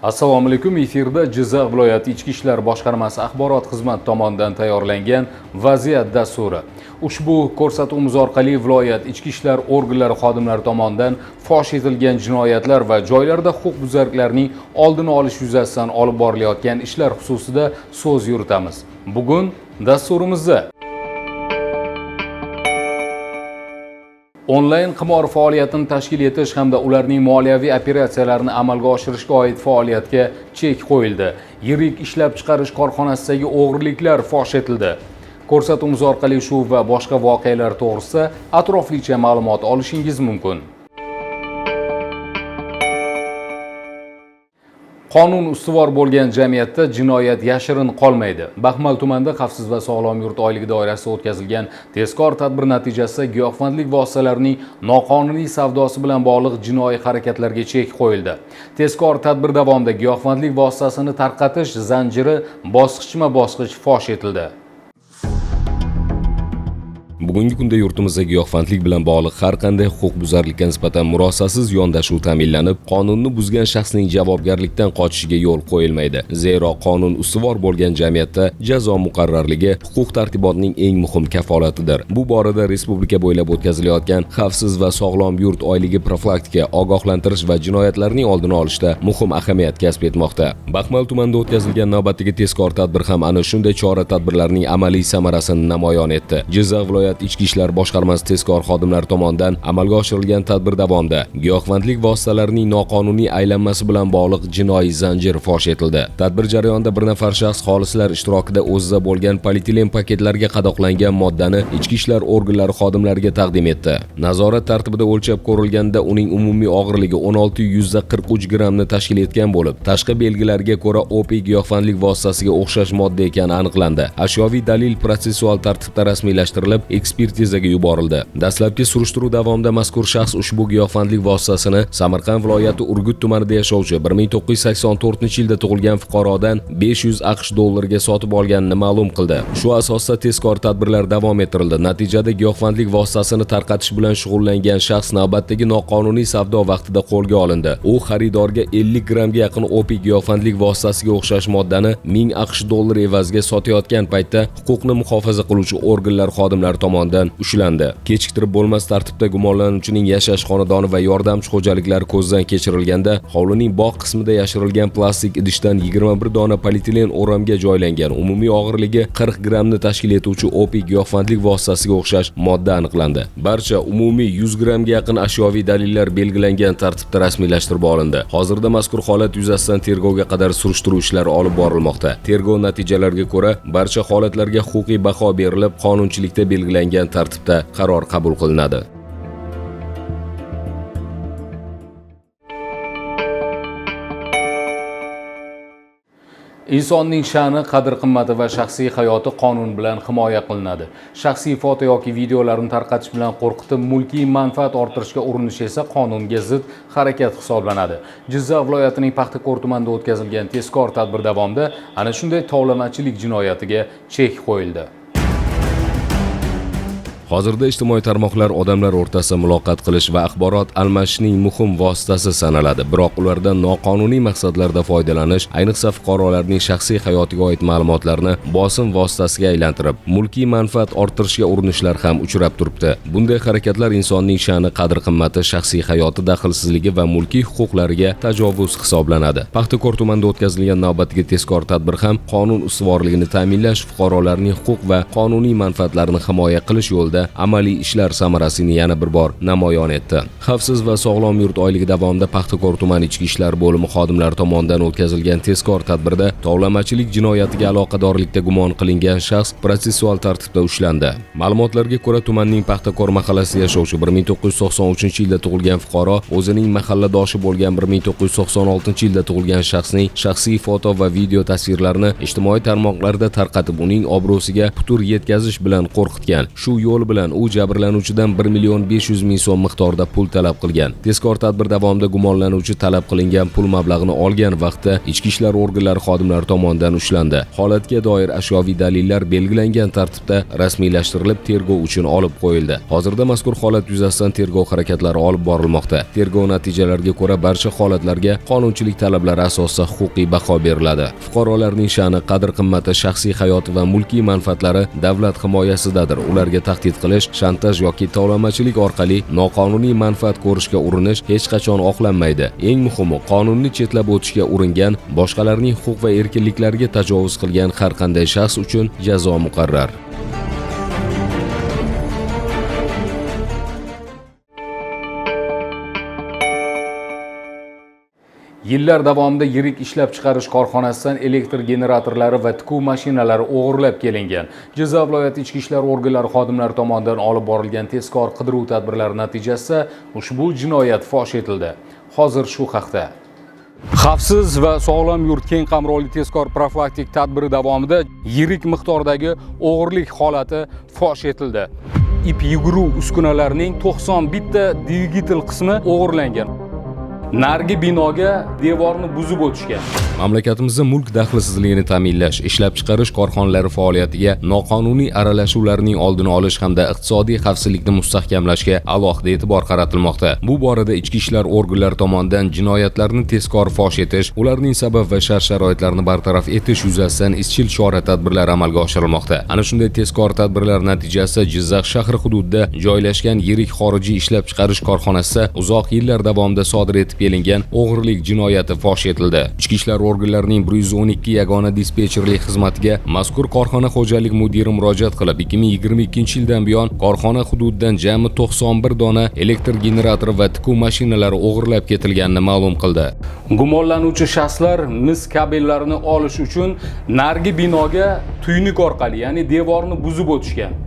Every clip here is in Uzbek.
Assalomu alaykum. Efirda Jizzax viloyati Ichki ishlar boshqarmasi axborot xizmati tomonidan tayyorlangan vaziyat dasturi. Ushbu ko'rsatuvimiz orqali viloyat ichki ishlar organlari xodimlari tomonidan fosh etilgan jinoyatlar va joylarda huquqbuzarliklarning oldini olish yuzasidan olib borilayotgan ishlar xususida so'z yuritamiz. Bugun dasturimizda onlayn qimor faoliyatini tashkil etish hamda ularning moliyaviy operatsiyalarini amalga oshirishga oid faoliyatga chek qo'yildi. Yirik ishlab chiqarish korxonasidagi o'g'riliklar fosh etildi. Ko'rsatuvimiz orqali shu va boshqa voqealar to'g'risida atroflicha ma'lumot olishingiz mumkin. Qonun ustuvor bo'lgan jamiyatda jinoyat yashirin qolmaydi. Baxmal tumanida xavfsiz va sog'lom yurt oyligi doirasida o'tkazilgan tezkor tadbir natijasida giyohvandlik vositalarining noqonuniy savdosi bilan bog'liq jinoiy harakatlarga chek qo'yildi. Tezkor tadbir davomida giyohvandlik vositasini tarqatish zanjiri bosqichma-bosqich fosh etildi. Bugungi kunda yurtimizda giyohvandlik bilan bog'liq har qanday huquqbuzarlikka nisbatan murosasiz yondashuv ta'minlanib, qonunni buzgan shaxsning javobgarlikdan qochishiga yo'l qo'yilmaydi. Zero qonun ustuvor bo'lgan jamiyatda jazo muqarrarligi huquq tartibotning eng muhim kafolatidir. Bu borada respublika bo'ylab o'tkazilayotgan xavfsiz va sog'lom yurt oyligi profilaktika, ogohlantirish va jinoyatlarning oldini olishda muhim ahamiyat kasb etmoqda. Baxmal tumanida o'tkazilgan navbatdagi tezkor tadbir ham ana shunday chora-tadbirlarning amaliy samarasini namoyon etdi. Jizzax viloyati Ichki ishlar boshqarmasi tezkor xodimlari tomonidan amalga oshirilgan tadbir davomida giyohvandlik vositalarining noqonuniy aylanmasi bilan bog'liq jinoiy zanjir fosh etildi. Tadbir jarayonida bir nafar shaxs xolislar ishtirokida o'zida bo'lgan polietilen paketlarga qadoqlangan moddani ichki ishlar organlari xodimlariga taqdim etdi. Nazorat tartibida o'lchab ko'rilganda uning umumiy og'irligi 16,43 grammni tashkil etgan bo'lib, tashqi belgilarga ko'ra opiy giyohvandlik vositasiga o'xshash modda ekani aniqlandi. Ashyoviy dalil protsessual tartibda rasmiylashtirilib, ekspertizaga yuborildi. Dastlabki surishtiruv davomida mazkur shaxs ushbu giyohvandlik vositasini Samarqand viloyati Urgut tumanida yashovchi 1984-yilda tug'ilgan fuqarodan 500 AQSh dollariga sotib olganini ma'lum qildi. Shu asosda tezkor tadbirlar davom ettirildi. Natijada giyohvandlik vositasini tarqatish bilan shug'ullangan shaxs navbatdagi noqonuniy savdo vaqtida qo'lga olindi. U xaridorga 50 grammga yaqin opiy giyohvandlik vositasiga o'xshash moddani 1000 AQSh dollari evaziga sotayotgan paytda huquqni muhofaza qiluvchi organlar xodimlari tomonidan ushlandi. Kechiktirib bo'lmas tartibda gumonlanuvchining yashash xonadoni va yordamchi xo'jaliklari ko'zdan kechirilganda, hovlining bog' qismida yashirilgan plastik idishdan 21 dona polietilen o'ramga joylangan umumiy og'irligi 40 grammni tashkil etuvchi opiy giyohvandlik vositasiga o'xshash modda aniqlandi. Barcha umumiy 100 grammga yaqin ashyoviy dalillar belgilangan tartibda rasmiylashtirib olindi. Hozirda mazkur holat yuzasidan tergovga qadar surishtiruv ishlari olib borilmoqda. Tergov natijalariga ko'ra barcha holatlarga huquqiy baho berilib, qonunchilikda belgilangan tartibda qaror qabul qilinadi. Insonning sha'ni, qadr-qimmati va shaxsiy hayoti qonun bilan himoya qilinadi. Shaxsiy foto yoki videolarni tarqatish bilan qo'rqitib, mulkiy manfaat orttirishga urinish esa qonunga zid harakat hisoblanadi. Jizzax viloyatining Paxtakor tumanida o'tkazilgan tezkor tadbir davomida ana shunday tovlamachilik jinoyatiga chek qo'yildi. Hozirda ijtimoiy tarmoqlar odamlar o'rtasida muloqot qilish va axborot almashishning muhim vositasi sanaladi. Biroq ulardan noqonuniy maqsadlarda foydalanish, ayniqsa fuqarolarning shaxsiy hayotiga oid ma'lumotlarni bosim vositasiga aylantirib, mulkiy manfaat orttirishga urinishlar ham uchrab turibdi. Bunday harakatlar insonning sha'ni, qadr-qimmati, shaxsiy hayoti daxlsizligi va mulkiy huquqlariga tajovuz hisoblanadi. Paxtakor tumanida o'tkazilgan navbatdagi tezkor tadbir ham qonun ustuvorligini ta'minlash, fuqarolarning huquq va qonuniy manfaatlarini himoya qilish yo'lida amaliy ishlar samarasini yana bir bor namoyon etdi. Xavfsiz va sog'lom yurt oyligi davomida Paxtakor tumani ichki ishlar bo'limi xodimlari tomonidan o'tkazilgan tezkor tadbirda tovlamachilik jinoyatiga aloqadorlikda gumon qilingan shaxs protsessual tartibda ushlandi. Ma'lumotlarga ko'ra, tumanning Paxtakor mahallasida yashovchi 1993-yilda tug'ilgan fuqaro o'zining mahalladoshi bo'lgan 1996-yilda tug'ilgan shaxsning shaxsiy foto va video tasvirlarini ijtimoiy tarmoqlarda tarqatib, uning obro'siga putur yetkazish bilan qo'rqitgan. Shu yo'l yo'li bilan u jabrlanuvchidan 1 500 000 so'm miqdorida pul talab qilgan. Tezkor tadbir davomida gumonlanuvchi talab qilingan pul mablag'ini olgan vaqtda ichki ishlar organlari xodimlari tomonidan ushlandi. Holatga doir ashyoviy dalillar belgilangan tartibda rasmiylashtirilib, tergov uchun olib qo'yildi. Hozirda mazkur holat yuzasidan tergov harakatlari olib borilmoqda. Tergov natijalariga ko'ra barcha holatlarga qonunchilik talablari asosida huquqiy baho beriladi. Fuqarolarning sha'ni, qadr-qimmati, shaxsiy hayoti va mulkiy manfaatlari davlat himoyasidadir. Ularga tahdid qilish, shantaj yoki tovlamachilik orqali noqonuniy manfaat ko'rishga urinish hech qachon oqlanmaydi. Eng muhimi, qonunni chetlab o'tishga uringan, boshqalarning huquq va erkinliklariga tajovuz qilgan har qanday shaxs uchun jazo muqarrar. Yillar davomida yirik ishlab chiqarish korxonasidan elektr generatorlari va tikuv mashinalari o'g'irlab kelingan. Jizzax viloyati ichki ishlar organlari xodimlari tomonidan olib borilgan tezkor qidiruv tadbirlari natijasida ushbu jinoyat fosh etildi. Hozir shu haqda. Xavfsiz va sog'lom yurt keng qamrovli tezkor profilaktik tadbiri davomida yirik miqdordagi o'g'irlik holati fosh etildi. Ip yuguruv uskunalarining 91 ta dvigatel qismi o'g'irlangan. Narigi binoga devorni buzib o'tishgan. Mamlakatimizda mulk daxlsizligini ta'minlash, ishlab chiqarish korxonalari faoliyatiga noqonuniy aralashuvlarning oldini olish hamda iqtisodiy xavfsizlikni mustahkamlashga alohida e'tibor qaratilmoqda. Bu borada ichki ishlar organlari tomonidan jinoyatlarni tezkor fosh etish, ularning sabab va shart-sharoitlarini bartaraf etish yuzasidan izchil chora-tadbirlar amalga oshirilmoqda. Ana shunday tezkor tadbirlar natijasida Jizzax shahri hududida joylashgan yirik xorijiy ishlab chiqarish korxonasida uzoq yillar davomida sodir etib kelingan o'g'irlik jinoyati fosh etildi. Ichki ishlar organlarining 112 yagona dispetcherlik xizmatiga mazkur korxona xo'jalik mudiri murojaat qilib, 2022-yildan buyon korxona hududidan jami 91 dona elektr generatori va tikuv mashinalari o'g'irlab ketilganini ma'lum qildi. Gumonlanuvchi shaxslar mis kabellarini olish uchun narigi binoga tuynuk orqali, ya'ni devorni buzib o'tishgan.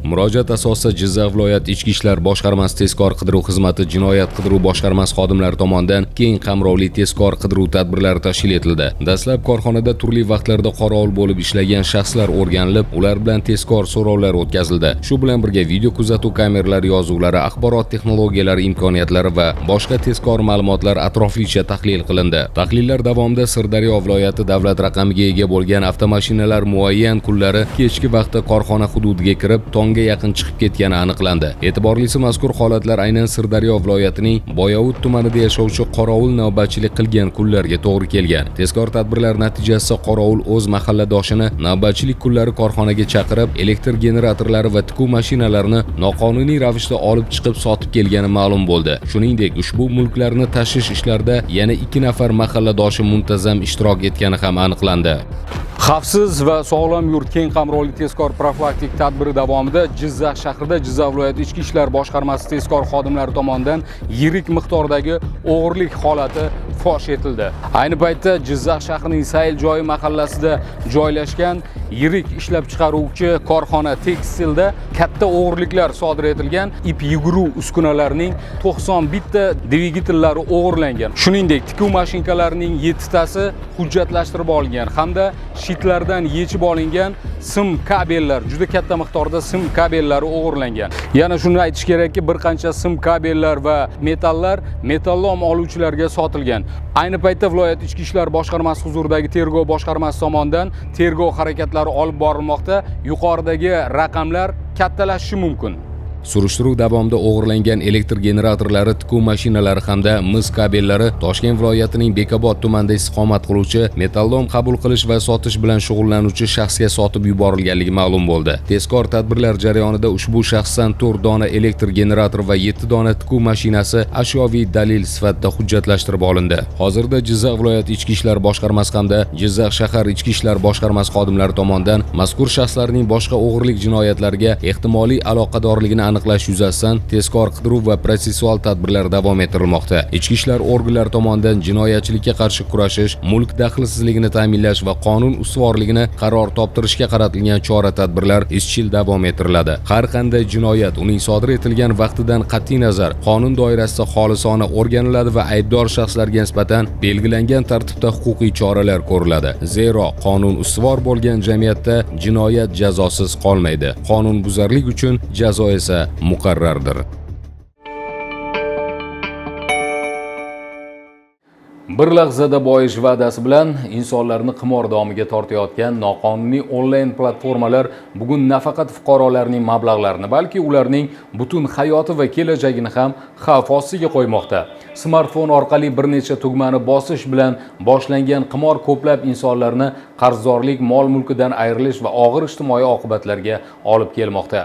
Murojaat asosida Jizzax viloyat ichki ishlar boshqarmasi tezkor qidiruv xizmati jinoyat qidiruv boshqarmasi xodimlari tomonidan keng qamrovli tezkor qidiruv tadbirlari tashkil etildi. Dastlab korxonada turli vaqtlarda qorovul bo'lib ishlagan shaxslar o'rganilib, ular bilan tezkor so'rovlar o'tkazildi. Shu bilan birga video kuzatuv kameralari yozuvlari, axborot texnologiyalari imkoniyatlari va boshqa tezkor ma'lumotlar atroflicha tahlil qilindi. Tahlillar davomida Sirdaryo viloyati davlat raqamiga ega bo'lgan avtomashinalar muayyan kunlari kechki vaqtda korxona hududiga kirib, tongga yaqin chiqib ketgani aniqlandi. E'tiborlisi, mazkur holatlar aynan Sirdaryo viloyatining Boyovut tumanida yashovchi qorovul navbatchilik qilgan kunlarga to'g'ri kelgan. Tezkor tadbirlar natijasida qorovul o'z mahalladoshini navbatchilik kunlari korxonaga chaqirib, elektr generatorlari va tikuv mashinalarini noqonuniy ravishda olib chiqib sotib kelgani ma'lum bo'ldi. Shuningdek, ushbu mulklarni tashish ishlarida yana 2 nafar mahalladoshi muntazam ishtirok etgani ham aniqlandi. Xavfsiz va sog'lom yurt keng qamrovli tezkor profilaktik tadbiri davomida Jizzax shahrida Jizzax viloyati ichki ishlar boshqarmasi tezkor xodimlari tomonidan yirik miqdordagi o'g'irlik holati fosh etildi. Ayni paytda Jizzax shahrining Sayil joyi mahallasida joylashgan yirik ishlab chiqaruvchi korxona tekstilda katta o'g'irliklar sodir etilgan. Ip yuguruv uskunalarining 91 ta dvigatellari o'g'irlangan. Shuningdek, tikuv mashinkalarining 7 tasi hujjatlashtirib olingan hamda shitlardan yechib olingan sim kabellar, juda katta miqdorda sim kabellari o'g'irlangan. Yana shuni aytish kerakki, bir qancha sim kabellar va metallar metallom oluvchilarga sotilgan. Ayni paytda viloyat ichki ishlar boshqarmasi huzuridagi tergov boshqarmasi tomonidan tergov harakatlari olib borilmoqda. Yuqoridagi raqamlar kattalashishi mumkin. Surishtiruv davomida o'g'irlangan elektr generatorlari, tikuv mashinalari hamda mis kabellari Toshkent viloyatining Bekobod tumanida istiqomat qiluvchi metallom qabul qilish va sotish bilan shug'ullanuvchi shaxsga sotib yuborilganligi ma'lum bo'ldi. Tezkor tadbirlar jarayonida ushbu shaxsdan 4 dona elektr generator va 7 dona tikuv mashinasi ashyoviy dalil sifatida hujjatlashtirib olindi. Hozirda Jizzax viloyati ichki ishlar boshqarmasi hamda Jizzax shahar ichki ishlar boshqarmasi xodimlari tomonidan mazkur shaxslarning boshqa o'g'irlik jinoyatlariga ehtimoliy aloqadorligini aniqlash yuzasidan tezkor qidiruv va protsessual tadbirlar davom ettirilmoqda. Ichki ishlar organlari tomonidan jinoyatchilikka qarshi kurashish, mulk daxlsizligini ta'minlash va qonun ustuvorligini qaror toptirishga qaratilgan chora-tadbirlar izchil davom ettiriladi. Har qanday jinoyat uning sodir etilgan vaqtidan qat'iy nazar qonun doirasida xolisona o'rganiladi va aybdor shaxslarga nisbatan belgilangan tartibda huquqiy choralar ko'riladi. Zero qonun ustuvor bo'lgan jamiyatda jinoyat jazosiz qolmaydi. Qonunbuzarlik uchun jazo esa muqarrardir. Bir lahzada boyish va'dasi bilan insonlarni qimor domiga tortayotgan noqonuniy onlayn platformalar bugun nafaqat fuqarolarning mablag'larini, balki ularning butun hayoti va kelajagini ham xavf ostiga qo'ymoqda. Smartfon orqali bir necha tugmani bosish bilan boshlangan qimor ko'plab insonlarni qarzdorlik, mol-mulkidan ayrilish va og'ir ijtimoiy oqibatlarga olib kelmoqda.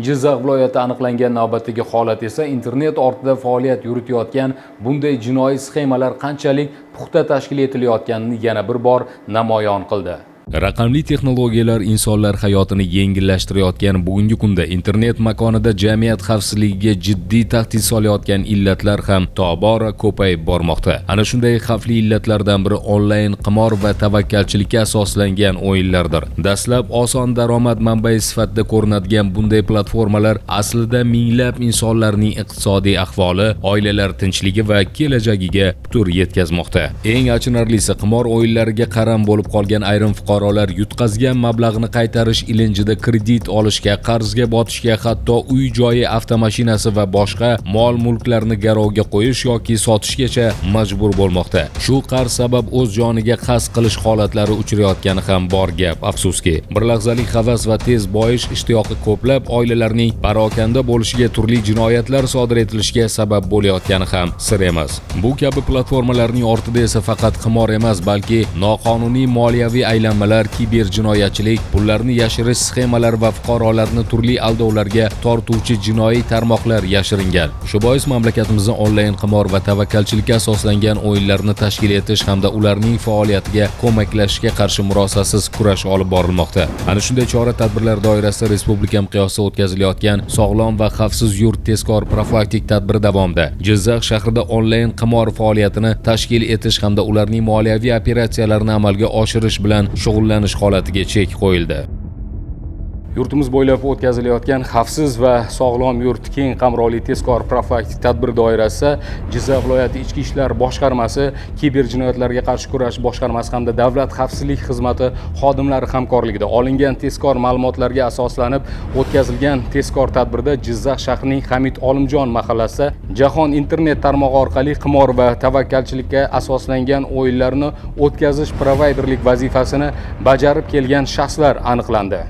Jizzax viloyatida aniqlangan navbatdagi holat esa internet ortida faoliyat yuritayotgan bunday jinoiy sxemalar qanchalik puxta tashkil etilayotganini yana bir bor namoyon qildi. Raqamli texnologiyalar insonlar hayotini yengillashtirayotgan bugungi kunda internet makonida jamiyat xavfsizligiga jiddiy tahdid solayotgan illatlar ham tobora ko'payib bormoqda. Ana shunday xavfli illatlardan biri onlayn qimor va tavakkalchilikka asoslangan o'yinlardir. Dastlab oson daromad manbai sifatida ko'rinadigan bunday platformalar aslida minglab insonlarning iqtisodiy ahvoli, oilalar tinchligi va kelajagiga putur yetkazmoqda. Eng achinarlisi, qimor o'yinlariga qaram bo'lib qolgan ayrim fuqarolar yutqazgan mablag'ni qaytarish ilinjida kredit olishga, qarzga botishga, hatto uy-joyi, avtomashinasi va boshqa mol-mulklarni garovga qo'yish yoki sotishgacha majbur bo'lmoqda. Shu qarz sabab o'z joniga qasd qilish holatlari uchrayotgani ham bor gap, afsuski. Bir lahzalik havas va tez boyish ishtiyoqi ko'plab oilalarning parokanda bo'lishiga, turli jinoyatlar sodir etilishiga sabab bo'layotgani ham sir emas. Bu kabi platformalarning ortida esa faqat qimor emas, balki noqonuniy moliyaviy aylanmalar, kiber jinoyatchilik, pullarni yashirish sxemalari va fuqarolarni turli aldovlarga tortuvchi jinoiy tarmoqlar yashiringan. Shu bois mamlakatimizda onlayn qimor va tavakkalchilikka asoslangan o'yinlarni tashkil etish hamda ularning faoliyatiga ko'maklashishga qarshi murosasiz kurash olib borilmoqda. Ana shunday chora-tadbirlar doirasida respublika miqyosida o'tkazilayotgan sog'lom va xavfsiz yurt tezkor profilaktik tadbiri davomida Jizzax shahrida onlayn qimor faoliyatini tashkil etish hamda ularning moliyaviy operatsiyalarini amalga oshirish bilan shug'ullanish holatiga chek qo'yildi. Yurtimiz bo'ylab o'tkazilayotgan xavfsiz va sog'lom yurt keng qamrovli tezkor profilaktik tadbir doirasida Jizzax viloyati Ichki ishlar boshqarmasi, kiber jinoyatlarga qarshi kurash boshqarmasi hamda Davlat xavfsizlik xizmati xodimlari hamkorligida olingan tezkor ma'lumotlarga asoslanib o'tkazilgan tezkor tadbirda Jizzax shahrining Hamid Olimjon mahallasida jahon internet tarmog'i orqali qimor va tavakkalchilikka asoslangan o'yinlarni o'tkazish provayderlik vazifasini bajarib kelgan shaxslar aniqlandi.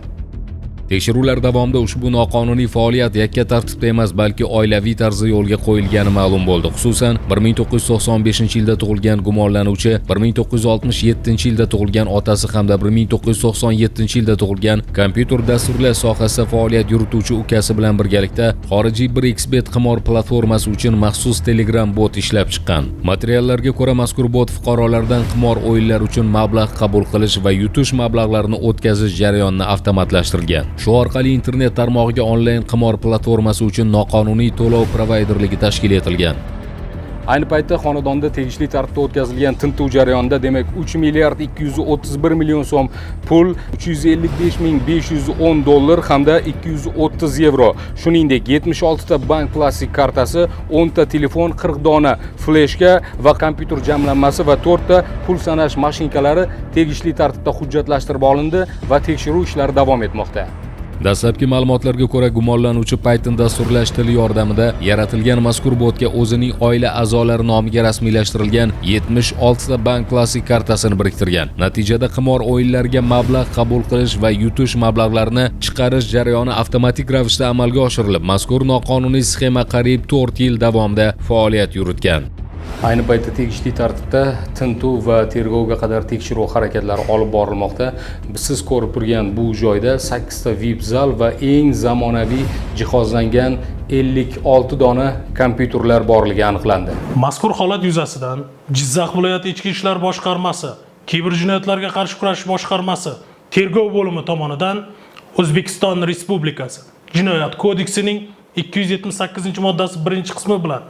Tekshiruvlar davomida ushbu noqonuniy faoliyat yakka tartibda emas, balki oilaviy tarzda yo'lga qo'yilgani ma'lum bo'ldi. Xususan, 1995-yilda tug'ilgan gumonlanuvchi, 1967-yilda tug'ilgan otasi hamda 1997-yilda tug'ilgan kompyuter dasturlash sohasida faoliyat yurituvchi ukasi bilan birgalikda xorijiy 1xBet qimor platformasi uchun maxsus Telegram bot ishlab chiqqan. Materiallarga ko'ra, mazkur bot fuqarolardan qimor o'yinlar uchun mablag' qabul qilish va yutish mablag'larini o'tkazish jarayonini avtomatlashtirgan. Shu orqali internet tarmog'iga onlayn qimor platformasi uchun noqonuniy to'lov provayderligi tashkil etilgan. Ayni paytda xonadonda tegishli tartibda o'tkazilgan tintuv jarayonida, demak, 3 milliard 231 million so'm pul, 355 ming 510 dollar hamda 230 yevro, shuningdek 76 ta bank plastik kartasi, 10 ta telefon, 40 dona fleshka va kompyuter jamlanmasi va 4 ta pul sanash mashinkalari tegishli tartibda hujjatlashtirib olindi va tekshiruv ishlari davom etmoqda. Dastlabki ma'lumotlarga ko'ra, gumonlanuvchi Python dasturlash tili yordamida yaratilgan mazkur botga o'zining oila a'zolari nomiga rasmiylashtirilgan 76 ta bank plastik kartasini biriktirgan. Natijada qimor o'yinlariga mablag' qabul qilish va yutish mablag'larini chiqarish jarayoni avtomatik ravishda amalga oshirilib, mazkur noqonuniy sxema qariyb 4 yil davomida faoliyat yuritgan. Ayni paytda tegishli tartibda tintuv va tergovga qadar tekshiruv harakatlari olib borilmoqda. Siz ko'rib turgan bu joyda 8 ta VIP zal va eng zamonaviy jihozlangan 56 dona kompyuterlar borligi aniqlandi. Mazkur holat yuzasidan Jizzax viloyati Ichki ishlar boshqarmasi, kiber jinoyatlarga qarshi kurashish boshqarmasi tergov bo'limi tomonidan O'zbekiston Respublikasi Jinoyat kodeksining 278-moddasi 1-qismi bilan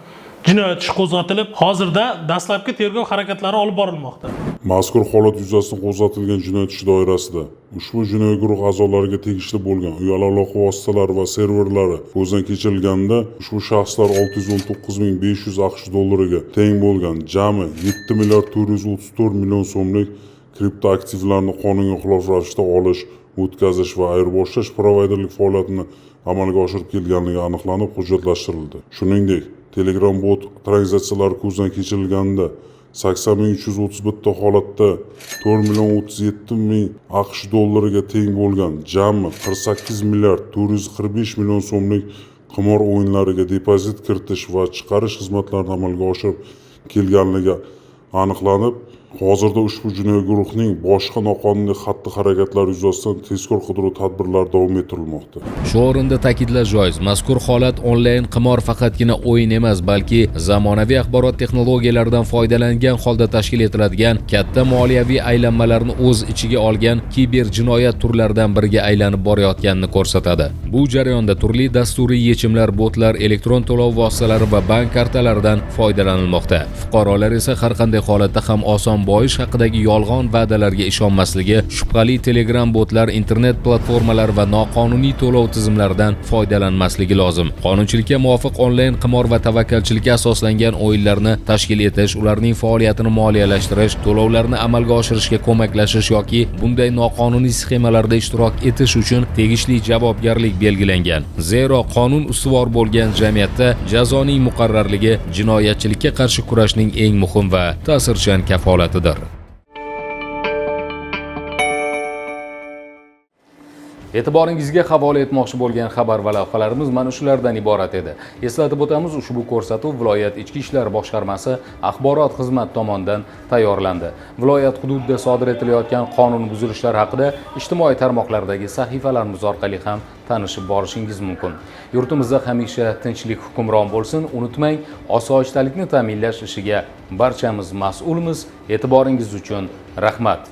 jinoyat ishi qo'zg'atilib, hozirda dastlabki tergov harakatlari olib borilmoqda. Mazkur holat yuzasidan qo'zg'atilgan jinoyat ishi doirasida ushbu jinoiy guruh a'zolariga tegishli bo'lgan uyali aloqa vositalari va serverlari ko'zdan kechirilganda ushbu shaxslar 619 500 AQSh dollariga teng bo'lgan jami 7 milliard 434 million so'mlik kriptoaktivlarni qonunga xilof ravishda olish, o'tkazish va ayirboshlash provayderlik faoliyatini amalga oshirib kelganligi aniqlanib, hujjatlashtirildi. Shuningdek, Telegram bot tranzaksiyalari ko'zdan kechirilganda 80 331 holatda 4 million 37 ming AQSh dollariga teng bo'lgan jami 48 milliard 445 million so'mlik qimor o'yinlariga depozit kiritish va chiqarish xizmatlarini amalga oshirib kelganligi aniqlanib, hozirda ushbu jinoiy guruhning boshqa noqonuniy xatti-harakatlari yuzasidan tezkor qidiruv tadbirlari davom ettirilmoqda. Shu o'rinda ta'kidlash joiz, mazkur holat onlayn qimor faqatgina o'yin emas, balki zamonaviy axborot texnologiyalaridan foydalangan holda tashkil etiladigan katta moliyaviy aylanmalarni o'z ichiga olgan kiber jinoyat turlaridan biriga aylanib borayotganini ko'rsatadi. Bu jarayonda turli dasturiy yechimlar, botlar, elektron to'lov vositalari va bank kartalaridan foydalanilmoqda. Fuqarolar esa har qanday holatda ham oson boyish haqidagi yolg'on va'dalarga ishonmasligi, shubhali Telegram botlar, internet platformalari va noqonuniy to'lov tizimlaridan foydalanmasligi lozim. Qonunchilikka muvofiq, onlayn qimor va tavakkalchilikka asoslangan o'yinlarni tashkil etish, ularning faoliyatini moliyalashtirish, to'lovlarni amalga oshirishga ko'maklashish yoki bunday noqonuniy sxemalarda ishtirok etish uchun tegishli javobgarlik belgilangan. Zero qonun ustuvor bo'lgan jamiyatda jazoning muqarrarligi jinoyatchilikka qarshi kurashning eng muhim va ta'sirchan kafolatidir. E'tiboringizga havola etmoqchi bo'lgan xabar va lavhalarimiz mana shulardan iborat edi. Eslatib o'tamiz, ushbu ko'rsatuv viloyat Ichki ishlar boshqarmasi axborot xizmati tomonidan tayyorlandi. Viloyat hududida sodir etilayotgan qonun buzilishlar haqida ijtimoiy tarmoqlardagi sahifalarimiz orqali ham tanishib borishingiz mumkin. Yurtimizda hamisha tinchlik hukmron bo'lsin. Unutmang, osoyishtalikni ta'minlash ishiga barchamiz mas'ulmiz. E'tiboringiz uchun rahmat.